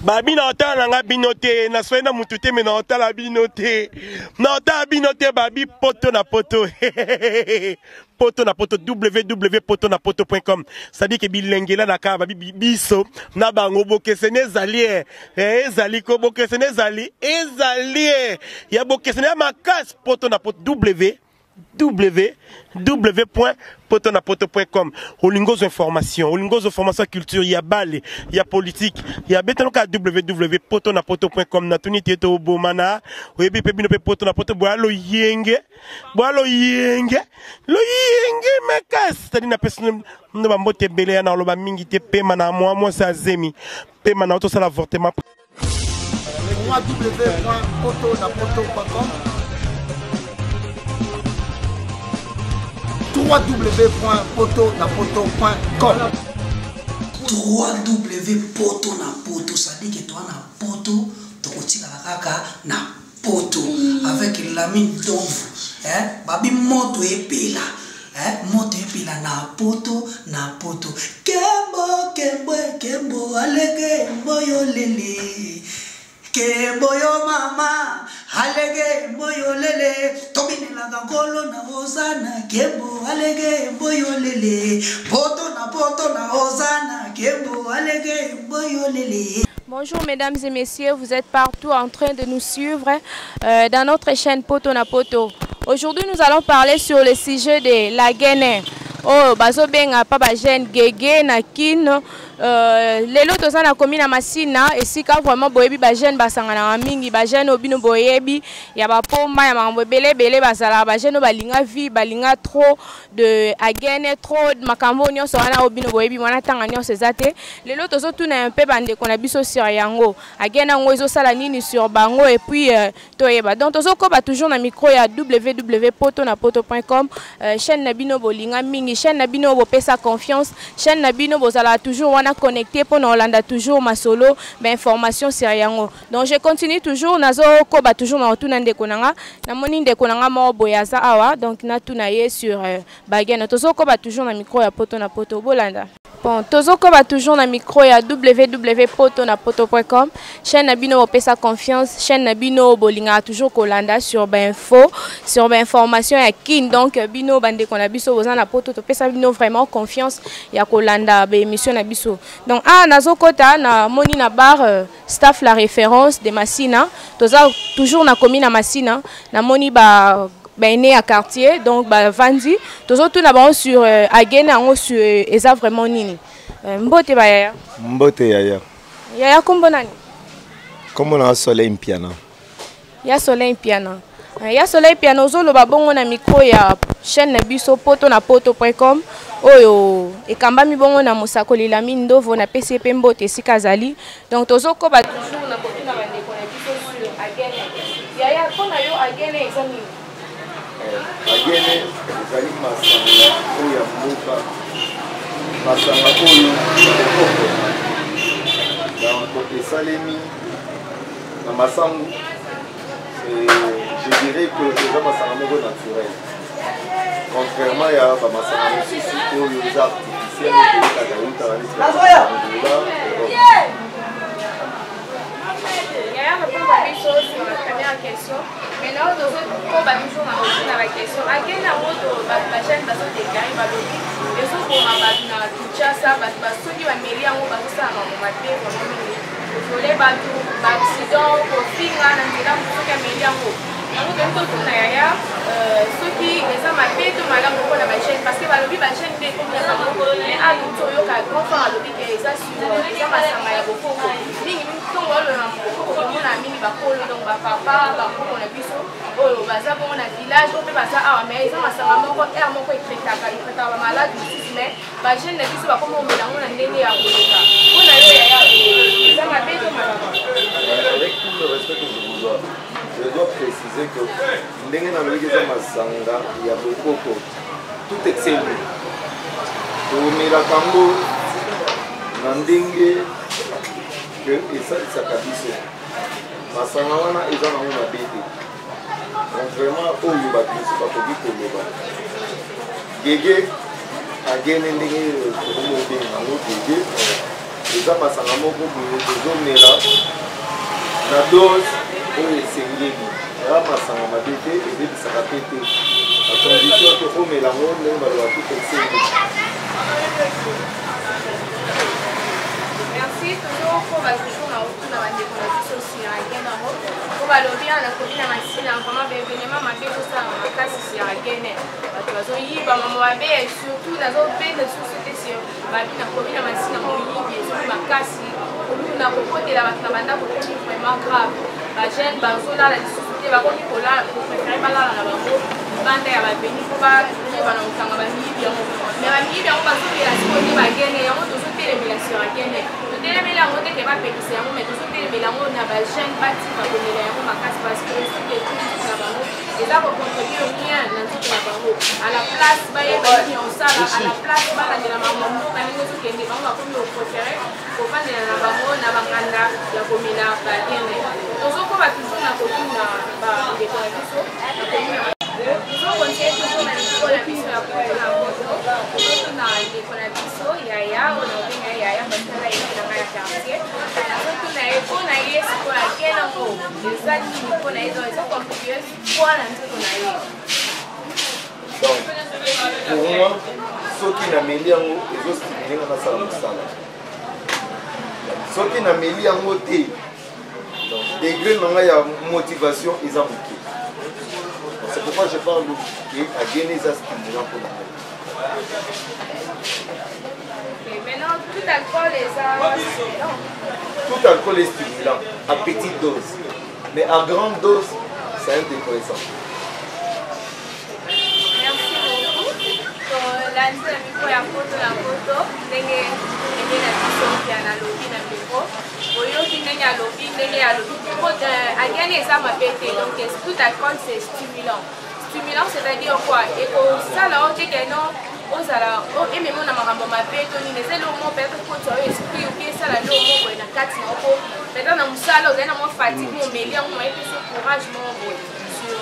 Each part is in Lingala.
Babi na otala na nga bino te, na soyi na mutu te mais na otala bino te. Na otala bino te babi poto na poto. Poto na poto www.potonapoto.com. C'est-à-dire que bilengela na ka babi biso na bango bokesene ezali eh, eh ezali ko bokesene ezali ezali eh. Ya bokesene ya makasi poto na poto w www.potonapoto.com. Olingi ozwa information, olingi ozwa information ya culture, ya bale, ya politique, ya betano kaka www.potonapoto.com. Natuni te tobomana, oyebi mpe bino mpe poto na poto boya loyenge, boya loyenge, loyenge makasi. C'est-à-dire napesi no bambote ebele ya na oloba mingi te, pema na mwa mwasi azemi, pema na otosala avortement. www.potonapoto.com www.potonapoto.com 3W poto na poto, c'est-à-dire que toi na poto tokotikala kaka na poto avec Lamine Domvu, hein, babi moto epela, hein, moto epela na poto na poto. Kembo kembo kembo alege mboyo lele, kembo yo mama alege mboyo lele, tobinelaka nkolo na ozana, kembo alege mboyo lele, poto na poto na ozana, kembo alege mboyo lele. Bonjour mesdames et messieurs, vous êtes partout en train de nous suivre dans notre chaîne Poto na Poto. Aujourd'hui nous allons parler sur le sujet de la Guinée. Oh, bazo benga pa ba jeune gege na kin. Lelo toza na commune ya Masina, esika vraiment boyebi ba jeune basangana mingi, ba jeune obino boyebi ya ba pomba ya makambo ebele ebele bazala ba jeune balinga vie, balinga trop de agene, trop makambo nyonso wana obino boyebi mwana tanga nyonso eza te. Lelo tozo tuna un peu bande kona biso sur yango. Agene yango ezo sala nini sur bango et puis toyeba. Donc tozo koba toujours na micro ya www.potonapoto.com, chaîne na bino bolinga mingi, chaîne na bino bopesa confiance, chaîne na bino bozala toujours wana connecté pour na olanda toujours masolo ba information sur yango. Donc je continue toujours nazo koba toujours na tuna ndeko nanga, na moni ndeko nanga mo boyaza awa, donc na tuna ye sur bagene. Tozo koba toujours na micro ya poto na poto bolanda. Bon, tozo koba toujours na micro ya www.potonapoto.com, chaîne na bino bopesa confiance, chaîne na bino bolinga toujours kolanda sur ba info, sur ba information ya kin. Donc bino bande kona biso boza na poto topesa bino vraiment confiance ya kolanda ba émission na biso. Donc ah nazo kota na moni na bar staff la référence de Masina, toza toujours na commune na Masina, na moni ba ba aîné à quartier, donc ba vandi tozo tout na bango sur agene yango sur eza vraiment nini. Mbote ba yaya. Mbote yaya. Yaya kombo nani? Kombo na Soleil Mpiana. Ya Soleil Mpiana. Ya Soleil Mpiana ozolo ba bongo na micro ya chaîne na biso poto na poto point com oyo ekambami bongo na mosakoli Lamine Ndovo na PCP mbote esika azali. Donc tozo koba toujours na kotuna ba ndeko na biso sur agene. Yaya pona yo agene eza nini? Agene ezali masanga oyo ya mboka, masanga oyo ya bokoko. Donc esalemi na masangu, je dirais que eza masanga moko naturel, contrairement ya ba masanga mosusu oyo eza artificiel, toyekaka eutaka neti na Angola, Europe. Yaya répondre à biso sur la première question. Maintenant, tozo koba toujours na retour na la question. Akenda moto ba ba jeune bazo déclarer ba lobi ezo boma bato na Kinshasa, bato ba soki ba meli yango bazo sala makambo mabe vraiment mingi. Koviole bato, ba accident, kofinga na nzela moto soki ameli yango. Yango toyebi totuna yaya, soki eza mabe to malamu mpona ba jeune, parce que balobi ba jeune nde ekomi na bango, mais awa toki toyoka grand frère alobi ke eza sur, eza masanga ya bokoko. Mingi mingi ntongo oloba bokoko tomona mingi bakolo, donc ba papa, bakoko na biso oyo baza bongo na village oyo mpe baza awa, mais eza masanga moko aire moko ekretaka, ekretaka ba malade mosusu, mais ba jeune na biso bakoma komela yango na ndenge ya koleka. Mpona yo yaya, eza mabe to malamu? Avec tout le respect que je vous dois, je dois préciser que ndenge nalobaki eza masanga ya bokoko, tout excès tomelaka yango na ndenge ke esalisaka biso. Masanga wana eza nango mabe te, contrairement oyo bato mosusu bakoki koloba. Gege agene ndenge tokomi kobenga yango gege, Eza masanga moko boye tozomela na dose oyo esengeli. Eza masanga mabe te, ebebisaka mpe te, na condition ke omela yango ndenge balobaki esengeli. Merci. Tozokoba toujours na otuna bandeko na biso siragene yango po balobi awa nakomi na masina, vraiment baevenema mabe ezosala makasi siragene, bato bazoyiba mama mabe, surtout nazobenda lisusu te sur babi nakomi na masina, moyibi ezomi makasi, koluna kokotela bato na bandako ekomi vraiment grave. Bajeune bazolala lisusu te, bakomi kolala, kopréférer balala na bango libanda ya baveni mpo bayeba na kokanga bamiyibi yango. Mais bamiyibi yango bazomela sikoyo te bagene yango. Tozotelemela sur agene, totelemeli yango te ke bapekisa yango, mais tozotelemela yango na bajeune batika komela yango makasi, parce que ezodétruire nzoto na bango, eza kocontribuer rien na nzoto na bango. À la place bayeba nini osala, à la place balandela makambo mboka ndenge ezokende, bango bakomi kopréférer kofandela na bango na banganda ya komela bagene. Tozokoba toujours na kotuna bandeko na biso. Tozokontinue toujours na mikolo na biso ya Poto na Poto. Tozotuna ndeko na biso yaya oyo naobenga ye yaya parce que aza eleki na ngai ya quartier. Nazotuna ye mpo na ye sikoyo akende yango eza nini mpo na ye, donc ezocontribuer poa na nzoto na ye. Donc pour moi, soki nameli yango, ezostimuler nga nasala mosala. Soki nameli yango te, donc degré na ngai ya motivation eza moke. C'est pourquoi je parle ke agene eza stimulant mpo na ngai. Ok, maintenant, tout alcool eza stimulant? Tout alcool est stimulant à petite dose, mais à grande dose, c'est un dépressant. Merci beaucoup. Tolandi na micro ya Poto na Poto ndenge ndenge na biso ya nalobi na micro, oyoki ndenge alobi, ndenge alobi agene eza mabe te. Donc tout alcool, c'est stimulant. Stimulant, c'est-à-dire quoi? Ekosala o te ke non, ozala emema na makambo mabe to nini. Eza eloko moko peut-être kotisa oyo esprit opi, esala eloko moko boye na kati na oko, peut-être na mosala ozali na mwa fatigue, momeli yango moyepesi courage moko boye sur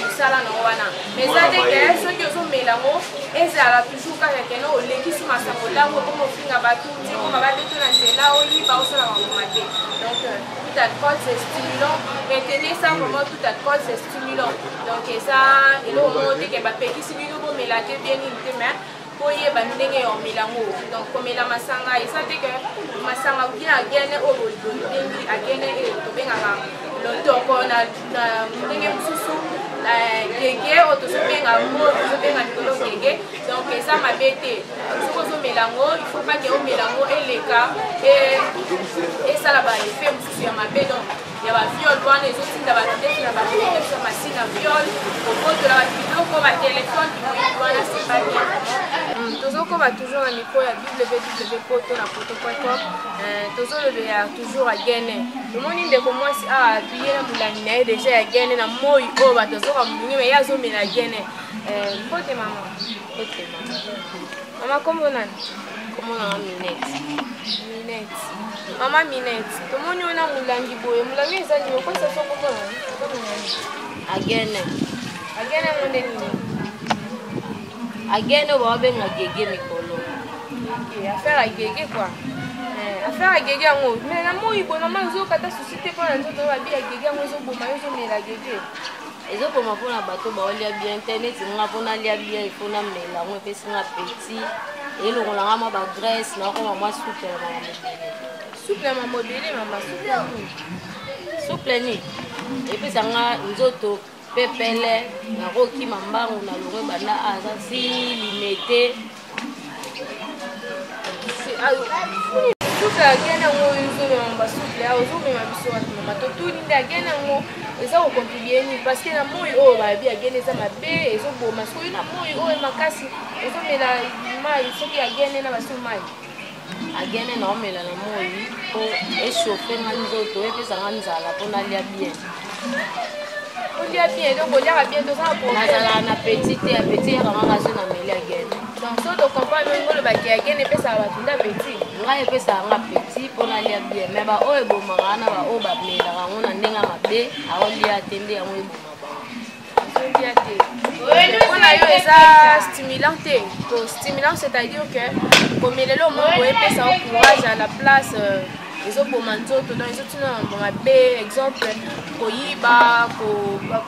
mosala na wana. Mais eza te ke soki ozomela yango, ezala toujours kaka keno olekisi masango ntango okoma ofinga bato, ti okoma babeto na nzela, oyiba, osala makambo mabe. Donc tout alcool, c'est stimulant. Retenez ça vraiment, tout alcool, c'est stimulant. Donc eza eloko moko te ke bapekisi bino bomela te, bien nini te, mais boyeba ndenge ya omela yango. Donc komela masanga eza te ke masanga bien agene oyo bobengi agene tobengaka lotoko na ndenge mosusu, gege oyo tozobenga yango, tozobenga likolo gege. Donc eza mabe te. Soki ozomela yango, il faut pas ke omela yango eleka, esala baeffet mosusu ya mabe, donc ya baviol wana ezotinda bato ndeti na bato ya masina, viol, kobotola bato biloko, batelefone, bimoyibi wana, c'est pas bien. Tozokoba toujours na micro ya www poto na poto.com. Tozolobela toujours agene. Tomoni ndeko mwasi awa tuye na molangi na ye déjà ya gene na moi oyo bato azoka molungi, mais ye azomela gene. Mbote mama. Mbote mama. Mama, kombo nani? Kombo nanga Minette. Minette, mama Minette, tomoni oyo na molangi boye. Molangi eza nini? Okosa so kombo nani? Agene. Agene yango nde nini? Agene oyo bababenga gege mikolo. Affaire ya gege quoi, affaire ya gege yango. Mais na moi boye, mama, ozokata susi te mpo na nzoto oyo babi ya gege yango ezoboma yo, ozomela gege? Ezoboma mpona bato baolia bien te, neti nga. Mpo nalia bien, ifo namela yango. Epesi nga appétit, elongola nga mwa bagraisse, nakoma mwa souple na makambo ebele. Souple ya mambo ebele, mama, souple ya nini? Souple nini? Epesa nga nzoto pepele, nakokima mbangu na longo ebanda aza si limete. Souple agene yango oyo ozomema, basouple awa ozomema biso wapi mama? Totuni nde agene yango eza kocontribuer nini? Parce que na moi oyo bayebi agene eza mabe, ezoboma. Soki na moi oyo makasi ozomela mai, soki agene na baso mai. Agene naomela na moi mpo echauffe nga nzoto, epesa nga nzala mpo nalia bien. Olia bien, donc oliaka bien, toza na problème. Nazalaka na appétit te. Appétit yakanga so nameli agene. Donc so tocomprendre ndenge olobaki, agene epesaka bato nde appétit? Ngai epesaka nga appétit mpo nalia bien, mais baoyo ebomaka wana, baoyo bamelaka yango na ndenge ya mabe, aolia te, nde yango eboma bango. Ozolia te. Mpona yo eza stimulant te. To stimulant c'est-à-dire que komela eloko moko boye epesa yo courage à la place euh, ezoboma nzoto donc ezotina mambo mabe exemple koyiba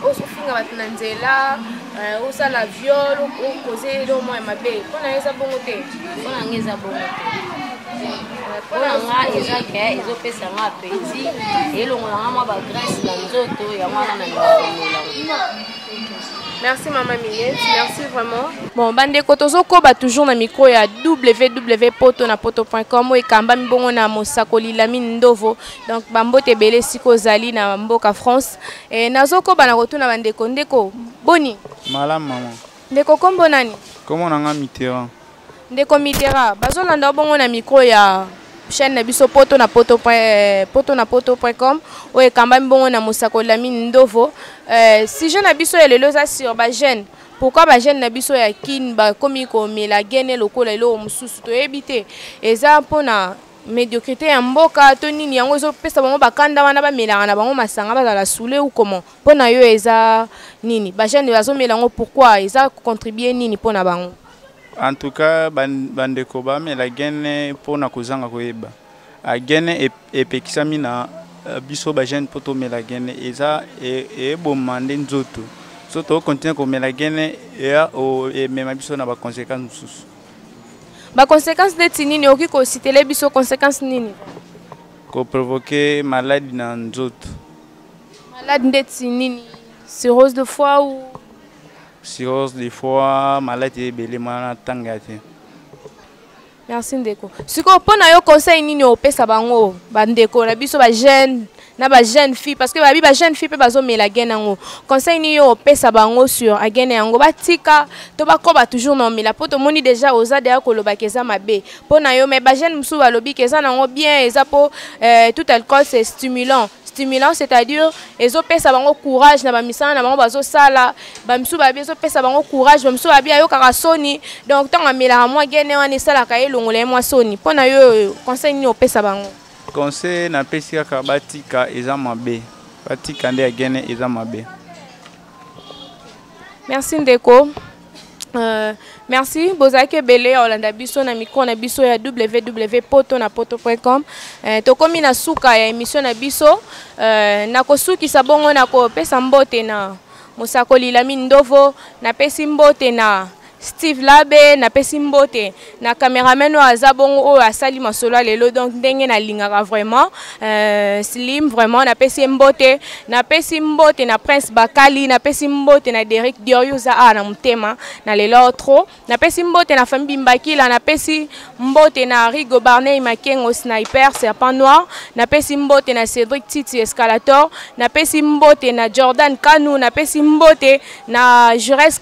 ofinga bato na nzela euh, osala viol okoze eloko moko ya mabe mpo na yo eza bongo te mpo na nga eza bongo te mpo na nga eza ke ezopesa nga apeti elongola nga mwa bagraisse na nzoto yango wana na komela. Merci maman Minette, merci vraiment. Bon, bandeko tozokoba toujours na micro ya www.poto-na-poto.com oyo ekambami bongo na mosakoli Lamine Ndovo. Donc bambote ebele siko ozali na mboka France. E, nazokoba na kotuna bandeko ndeko boni? Malamu mama. Ndeko kombo nani? Kombo na nga Mitterrand. Ndeko Mitterrand, bazolanda bongo na micro ya chaîne na biso poto na poto point, poto na poto point com oyo ekambami bongo na mosakoli Lamine Ndovo. Euh, sujet na biso ya lelo eza sur ba jeunes. Pourquoi ba jeunes na biso ya Kin bakomi komela gene lokola eloko mosusu toyebi te. Eza mpona médiocrité ya mboka to nini yango ezopesa bango bakanda wana bamelaka na bango masanga bazala soule ou comment mpo na yo eza nini ba jeunes bazomela yango pourquoi eza contribuer nini mpo na bango? En tout cas bandeko bamela gene mpo na kozanga koyeba. Gene epekisami na biso ba jeune mpo tomela gene eza eboma nde nzoto. So tokontinue komela gene eya emema biso na ba conséquences mosusu. Ba conséquences neti nini? Okoki kositele biso conséquences nini? Koprovoke maladi na nzoto. Maladi ndeti nini? Cirrhose de foie ou cirrhose de foie, maladi ebele mwana ntango ya te. Merci ndeko. Sikoyo mpo na yo conseil nini opesa bango bandeko na biso ba jeune na ba jeune fille parce que babi ba jeune fille mpe bazomela gene yango conseil nini yo opesa bango sur agene yango batika to bakoba toujours na omela mpo tomoni déjà oza deya kolobaka eza mabe mpo na yo mais ba jeune mosusu balobi ke eza nango bien eza mpo euh, tout alcool c'est stimulant stimulant c'est-à-dire ezopesa bango courage na bamisala na bango bazosala bamisusu babi ezopesa bango courage bamisusu babi ayokaka soni donc ntango amelaka mwa gene wana esalaka ye elongola ye mwa soni mpo na yo conseil nini opesa bango? Conseil napesi kaka batika eza mabe, batika nde ya gene eza mabe. Merci ndeko. Euh, merci bozalaki ebele ya kolanda biso na micro na biso ya www.poto-na-poto.com. Euh, tokomi na suka ya émission na biso. Euh, nakosukisa bongo na kopesa mbote na mosakoli Lamine Ndovo, napesi mbote na Steve Labe, napesi mbote na cameraman oyo aza bongo oyo asali masolo ya lelo donc ndenge nalingaka vraiment euh, Slim vraiment napesi ye mbote, napesi mbote na Prince Bakali, napesi mbote na Derek Diorio oza awa na motema na lelo trop, napesi mbote na famille Bimbakila, napesi mbote na Rigo Barney Makengo Sniper Serpent Noir, napesi mbote na Cédric Titi Escalator, napesi mbote na Jordan Kanu, napesi mbote na Jures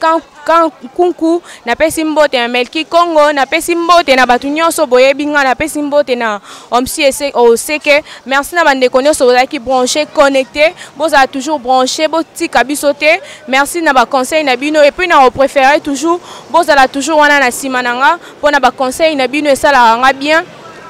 Kunku, napesi mbote na Melki Congo, napesi mbote na bato nyonso boyebi nga, napesi mbote na Omsi Oseke. Merci na bandeko nyonso bozalaki branché connecté, bozala toujours branché, botika biso te. Merci na ba conseil na bino et puis na préférer toujours bozala toujours wana na nsima na nga mpona ba conseil na bino esalaka nga bien.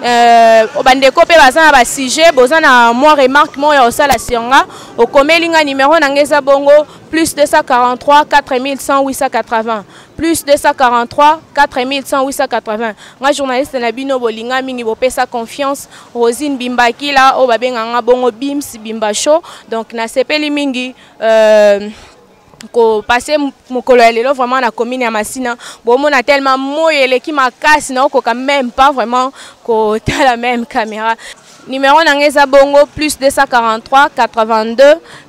Euh, bandeko mpe baza na basujet, boza na mwa remarque moko ya kosala sur nga, okomeli nga numero na nga eza bongo plus 243 4100 880 plus 243 4100 880. Nga journaliste na bino bolinga mingi bopesa confiance Rosine Bimbakila oyo babenga nga bongo Bims Bimba Show. Donc nasepeli mingi euh, kopase mokolo ya lelo vraiment na commune ya Masina. Bomona tellement moyi eleki makasi na okoka même pas vraiment kotala même caméra. Numéro na nga eza bongo plus 243 82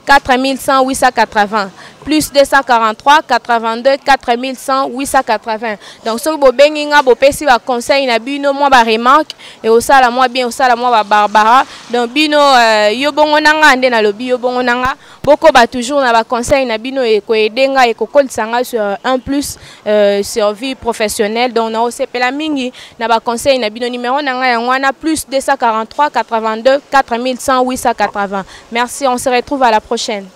4100 880 plus 243 82 4100 880. Donc soki bobengi nga bopesi ba conseil na bino mwa ba remarque e osala mwa bien, osala mwa ba barbara. Donc bino euh, yo bongo na nga nde nalobi yo bongo na nga bokoba toujours na ba conseil na bino ekoyede nga ekokolisa nga sur un plus euh, sur vie professionnelle. Donc na osepela mingi na ba conseil na bino. Numéro na nga yango wana plus 243 82 4100 880. Merci, on se retrouve à la prochaine.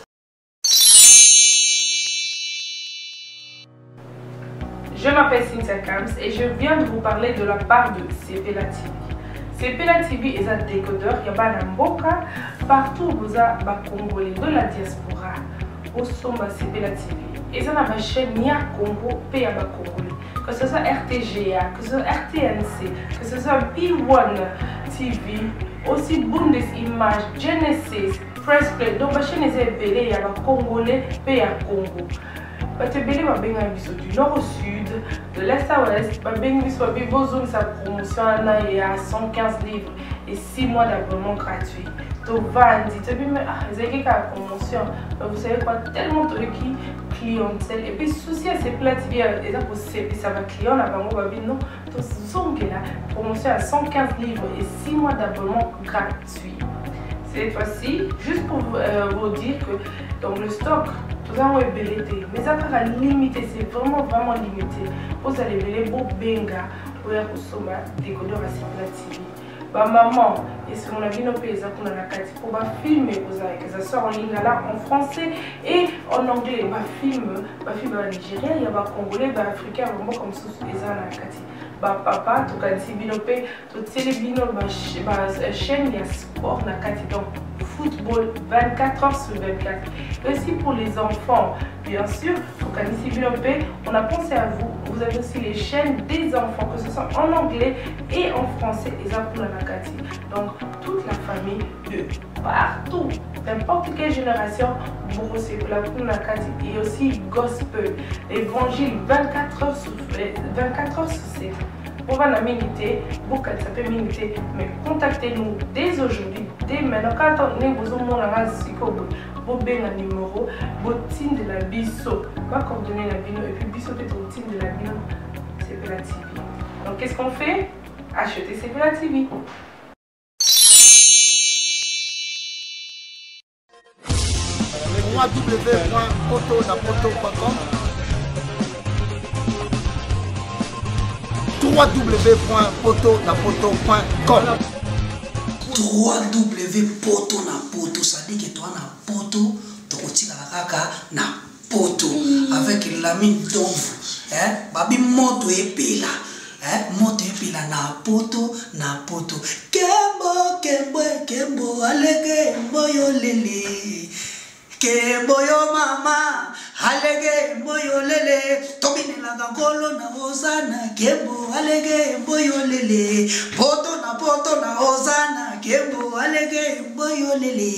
Je m'appelle Cynthia Kams et je viens de vous parler de la part de Sepela TV. Sepela TV est un décodeur ya bana mboka partout boza ba Congolais de la diaspora. Osomba Sepela TV. Eza na bachaîne ya Congo mpe ya bacongolais, que ce soit RTGA, que ce soit RTNC, que ce soit B1 TV, aussi Bundes Image, Genesis, Press Play. Donc bachaîne eza ebele ya bacongolais mpe ya Congo. Bato ebele babengaka biso du nord au sud, de l'est à ouest. Babengi biso, babi bozongisa promotion wana ya 115 livres et 6 mois d'abonnement gratuit. Tovandi, toyebi, mais ah, ezalaki kaka promotion. Mais vous savez quoi? Tellement toyoki clientèle et puis souci ya Sepela TV eza kosepisa baclient na bango, babi non, tozongela promotion ya 115 livres et 6 mois d'abonnement gratuit cette fois-ci. Juste pour vous dire que donc le stock, toza yango ebele te, mais eza kaka limité, c'est vraiment vraiment limité. Ozala ebele, bobenga oya kosomba décodeur ya Sepela TV. Bamama, esengo na bino mpe eza kuna na kati, mpo bafilm ekozala, que ça soit en lingala, en français et en anglais. Bafilm ya banigérien, ya bacongolais, baafricain, bamboka mosusu eza na kati. Bapapa, tokanisi bino mpe, totieli bino bachaîne ya sport na kati, donc football 24 heures sur 24. Et aussi pour les enfants, bien sûr, tokanisi bino mpe, on a pensé à vous. Vous avez aussi les chaînes des enfants, que ce soit en anglais et en français, eza kuna na kati. Donc toute la famille de partout, n'importe quelle génération, bokosepela kuna na kati. Et aussi gospel, évangile 24 heures sur 24 heures sur 7. Bovanda mingi te, bokanisa mpe mingi te, mais contactez-nous dès aujourd'hui, dès maintenant. Kaka ndenge bozomonanga sikoyo boye, bobenga numéro, botindela biso bacoordonnées na bino, et puis biso mpe totindela bino Sepela TV. Donc qu'est-ce qu'on fait? Acheter Sepela TV. www.potonapoto.com, www.potonapoto.com. 3W Poto na Poto, c'est-à-dire que toa na poto, tokotikala kaka na poto avec Lamine Donvu, eh? Babi moto epela, eh? Moto epela na poto na poto. Kembo kembo kembo alege mboyo lele, kembo yo mama alege mboyo lele, tobinelaka nkolo na ozana. Kembo alege mboyo lele, poto na poto na ozana, kembo alege mboyo lele.